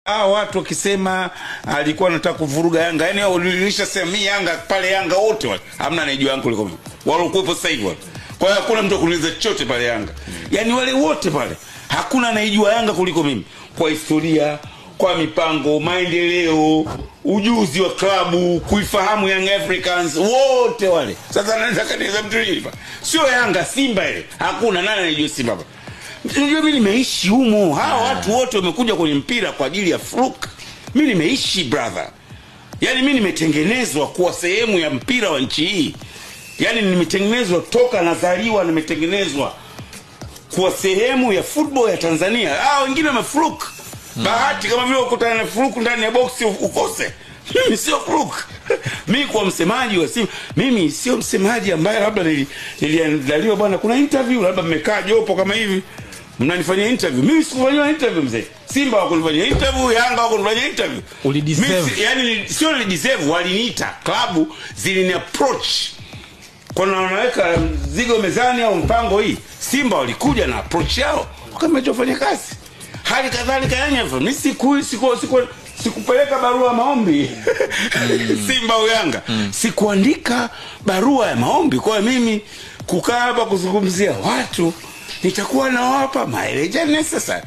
Hawa watu wakisema alikuwa anataka kuvuruga Yanga, yani nilishasema mimi Yanga pale, Yanga wote wale hamna anayejua Yanga kuliko mimi, walokuwepo sasa hivi wale. Kwa hiyo hakuna mtu akuniuliza chochote pale Yanga, yani wale wote pale hakuna anayejua Yanga kuliko mimi, kwa historia, kwa mipango, maendeleo, ujuzi wa klabu, kuifahamu Young Africans wote wale. Sasa nataka niweze mtu nini? Sio Yanga, Simba ile hakuna nani anayejua Simba hapa. Unajua mimi nimeishi humo. Hawa watu wote wamekuja kwenye mpira kwa ajili ya fluke. Mimi nimeishi, brother. Yaani mimi nimetengenezwa kuwa sehemu ya mpira wa nchi hii. Yaani nimetengenezwa toka nazaliwa, nimetengenezwa kuwa sehemu ya football ya Tanzania. Hawa wengine wamefluke. Bahati kama vile ukutana na fluke ndani ya box ukose. Mimi sio fluke. Mimi kuwa msemaji wa Simba, mimi sio msemaji ambaye labda niliandaliwa bwana, kuna interview labda mmekaa jopo kama hivi mnanifanyia interview. Mimi sikufanyiwa interview, mzee. Simba wakunifanyia interview, Yanga wakunifanyia interview. Ulideserve. Mimi yani sio nilideserve, waliniita. Klabu zilini approach. Kwa wanaweka mzigo mezani au mpango hii. Simba walikuja na approach yao. Wakaniambia fanya kazi. Hali kadhalika Yanga hivyo. Mimi sikupeleka barua maombi. Simba au Yanga. Sikuandika barua ya maombi. Kwa mimi kukaa hapa kuzungumzia watu nitakuwa nawapa maelezo necessary.